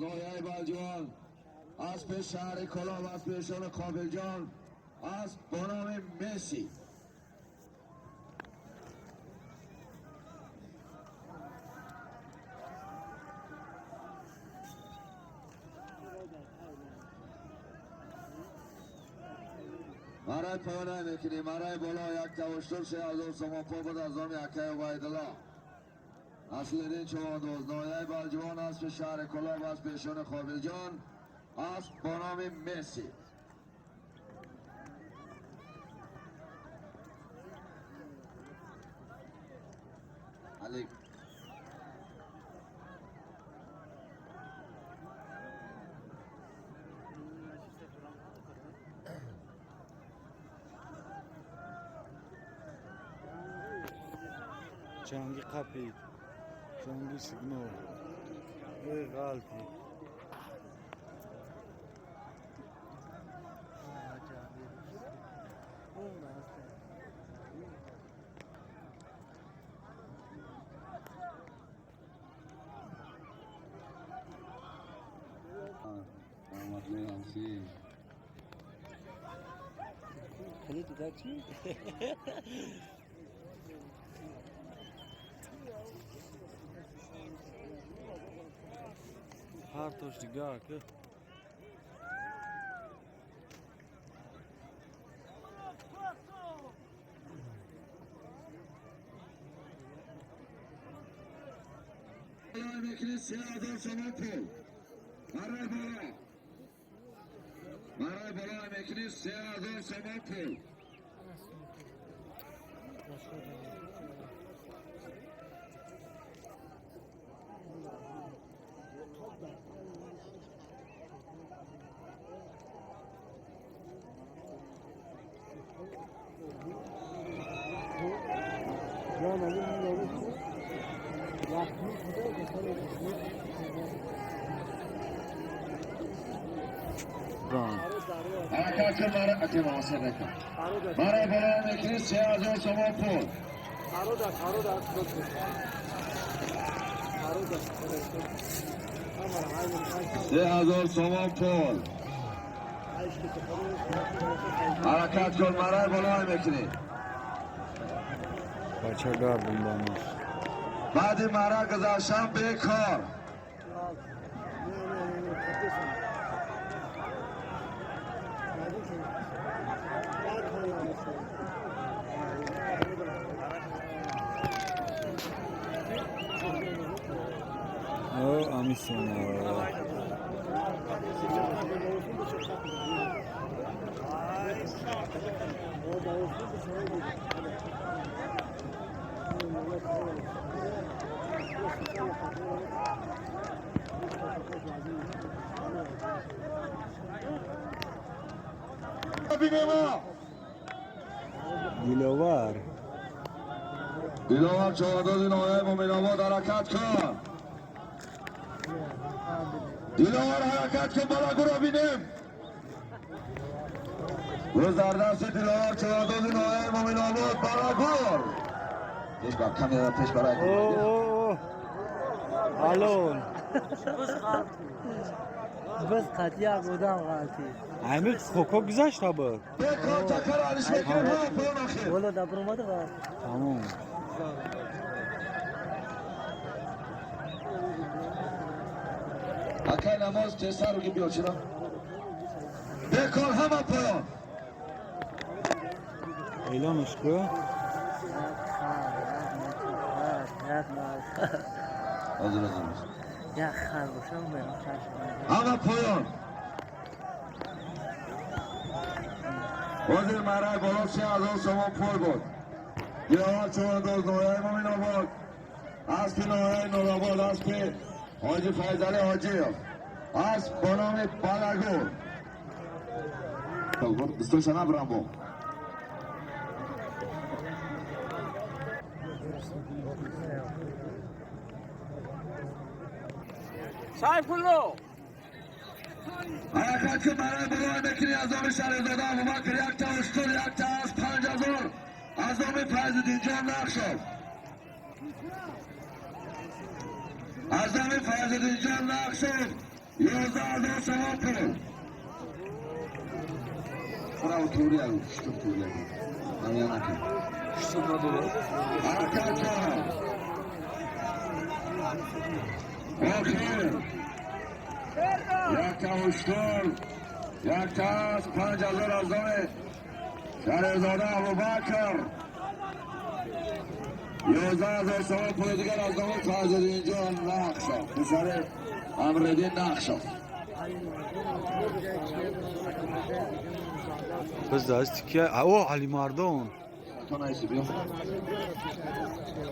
ноҳияи Балҷувон, аспи шаҳри Кӯлоб, аспи эшони Қобилҷон, асп бо номи Месси. Марай поёна мекунем, марай боло як тавоштур 3000 сомон пул буд аз номи акаи Убайдулло. Аслиддин Чувандоз, ноҳияи Балҷувон, аспи шаҳри Кӯлоб, аспи эшони Қобилҷон, асп бо номи Месси. Алик. Ҷанги қапид, ҷанги сигнал, эй ғалти. Раҳматли ҳамси. Хеле дида чӣ? Ҳартош дигар ки. Мекунӣ 3000 сомон пул. Марай боло. Марай боло мекунӣ 3000 сомон пул. Ҳаракат кун, марай аки муосир мекун. Марай боло мекунӣ 3000 сомон пул. 3000 сомон пул. Ҳаракат кун, марай боло мекунӣ. Бача гардон ба мо. Баъди мара гузаштан бекор. О, амисона. Бинемо. Диловар. Диловар чорандози ноҳияи Муминобод, ҳаракат кун. Диловар, ҳаракат кун, балагуро бинем. Рӯз дар дасти Диловар чорандози ноҳияи Муминобод, балагур. Пеш бар камера, пеш барай. О, алон. Боз қатъи одам ғалти. Ҳамин хоко гузашта буд. Бекор такар алиш мекунем, ҳама поён охир. Боло дабромада ва Тамом. Акай намоз тезтар ки биё чиро. Бекор ҳама поён. Эълонаш ку. Як маз. Ҳозир, ҳозир. Як хар бошам берам чашм. Ҳама поён. Ҳозир марай боло 3000 сомон пул буд. Диловар чорандоз, ноҳияи Муминобод, аспи ноҳияи Нуробод, аспи ҳоҷи Файзали Ҳоҷиев, асп бо номи Балагур. Бистуша набрам бо. Сайфулло! Ҳаракат кун, барои болои мекунӣ аз номи Шаҳризода Абубакр як та уштур, як та аз 5000 аз номи Файзиддинҷон Нақшов. Аз номи Файзиддинҷон Нақшов 11,000 сомон пул. Браво, теория, что теория? Что надо? Ҳаракат. Охир. Якта уштур, якта асп, 5,000 аз они Шаҳрзода Абубакр. 11,000 сомон пули дигар аз они Фазлиддинҷон Нақшов. Писари Амриддин Нақшов. Боз дасти ки о Алимардон. То найси биё.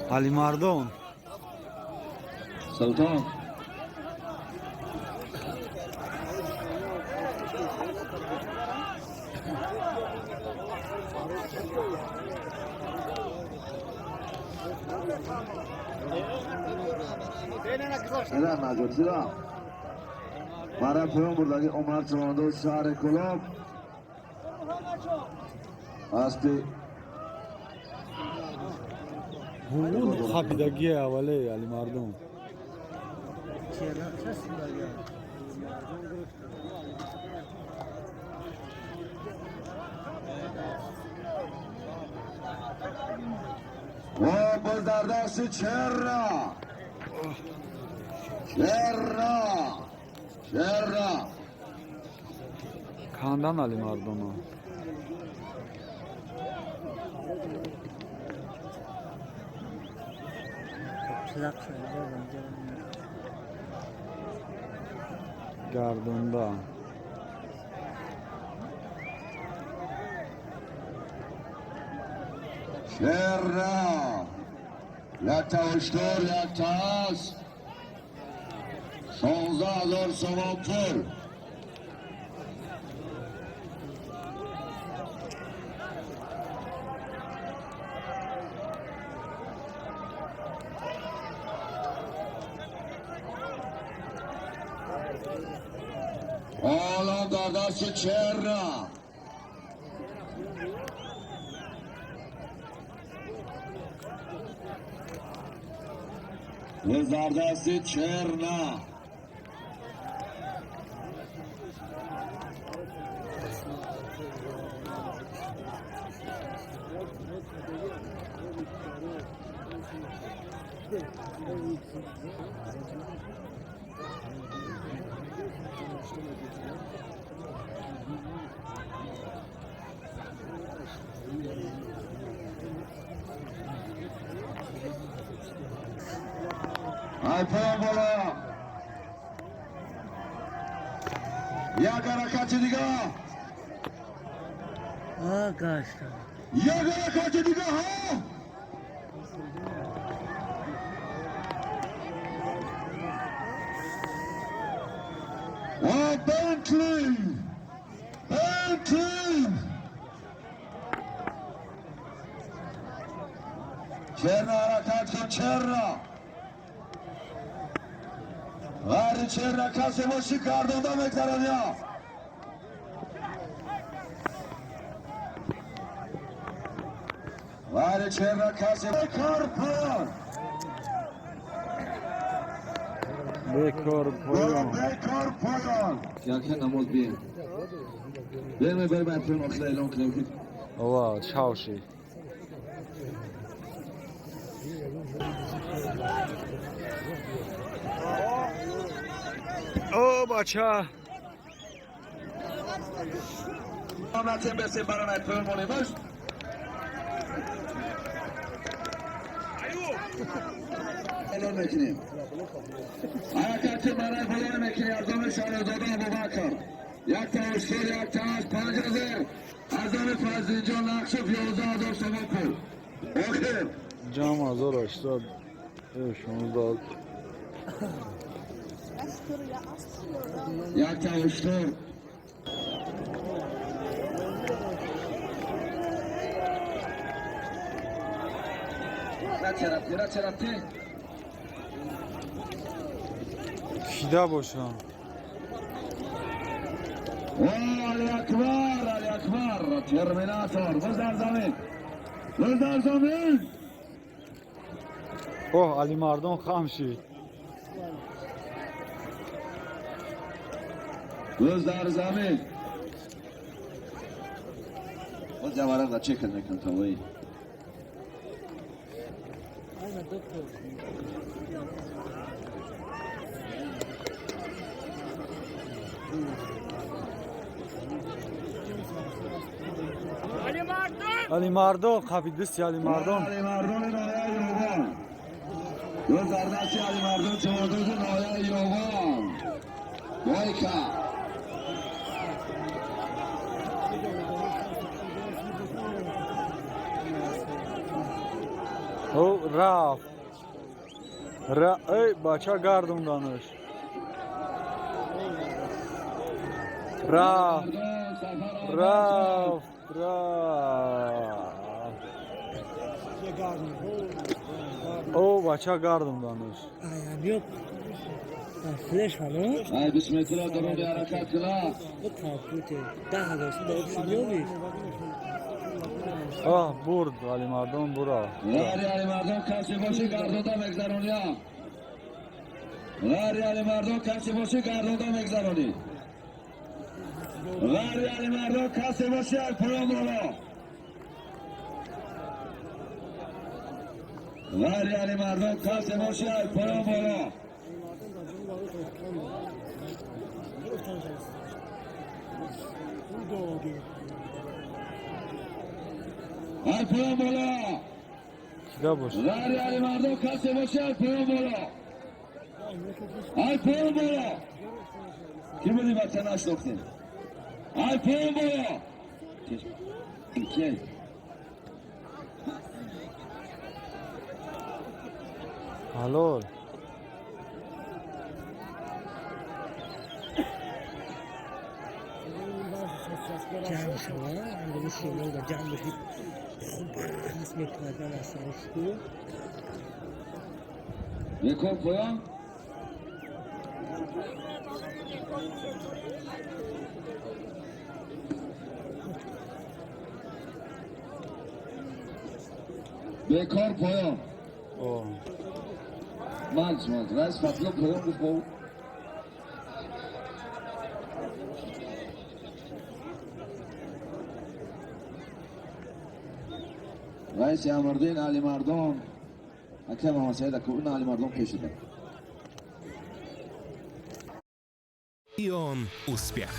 Алимардон. Султон. Чира наҷот, чира. Барои поён бурдаги Умар Чувандоз шаҳри Кӯлоб. Аспи Он хапидагие аввале Алимардон. Чера част мегӯяд? Ва боз дар дасти Черра. Черра. Черра. Кандан Алимардоно. Тилақ шуда инҷа. Гардонда. Черра. Якта уштур, якта асп. 16,000 сомон пул. Олам дар дасти Черра. Дар дасти Черна. Ай поён боло. Як ҳаракати дига. А гашта. Як ҳаракати дига ҳо. О Бентли! Бентли! Черна ҳаракат кун Черна. Ғайри Черна касе боши гардонда мегзарад я. Ғайри Черна касе бекор поён. Бекор поён. Бекор поён. Яке намоз бием. Бием барем поён охир эълон кунем ки Ова, чавши. О, бача. نتیم برسیم برای پایان مانیم باش. اعلان میکنیم. حرکت برای پایان میکنیم از آن شهرزاده ابوبکر. یک تا اشتر یک تا از 5,000 از آن فضلینجان نقشف 11,000 سومان پول. آخر. Ҷам 1800 16. Як та уштур. Рача рафти, рача рафти. Кида бошам. О, Али Акбар, Али Акбар, Терминатор, бизан замин. Бизан замин. Оҳ, Алимардон хам шид. Дӯст дар замин. Боз яварақа чекар мекунам тавои. Айна доктор. Алимардон қапидисти Алимардон. Алимардони ноҳияи Ёвон. Дӯст дар дасти Алимардон чавандози ноҳияи Ёвон. Бойка. О, рафт. Эй, бача гардонданаш. Рафт, рафт, рафт. О, бача гардонданаш. Ай, флеш ҳано? Ай, бисмиллоҳ, даруни ҳаракат кунад. Бо компютер 10 000 сум дар обши меёбӣ? Оҳ, бурд Алимардон, бура. Ғайри Алимардон касе боши, гардонда мегзарония. Ғайри Алимардон касе боши, гардонда мегзаронӣ. Ғайри Алимардон касе боши, як поён боло. Ғайри Алимардон касе боши, як поён боло. Ай, поён боло. Кида боша? Ғайри Алимардон касе боши, ай, поён боло. Ай, поён боло. Ки буди, бача, нашнохтем. Ай, поён боло. Ки? Ҳалол. Ҷамъ шава, андози шӯрода ҷамъ бошӣ, хуб хас мекардан аз саршку. Бекор поён. Бекор поён. О. Мальч, мальч. Раис Фатло поён гуфт бо. Раиси Амрдин Алимардон. Ака Муҳаммад Саид ака, он Алимардон пешида. И он успех.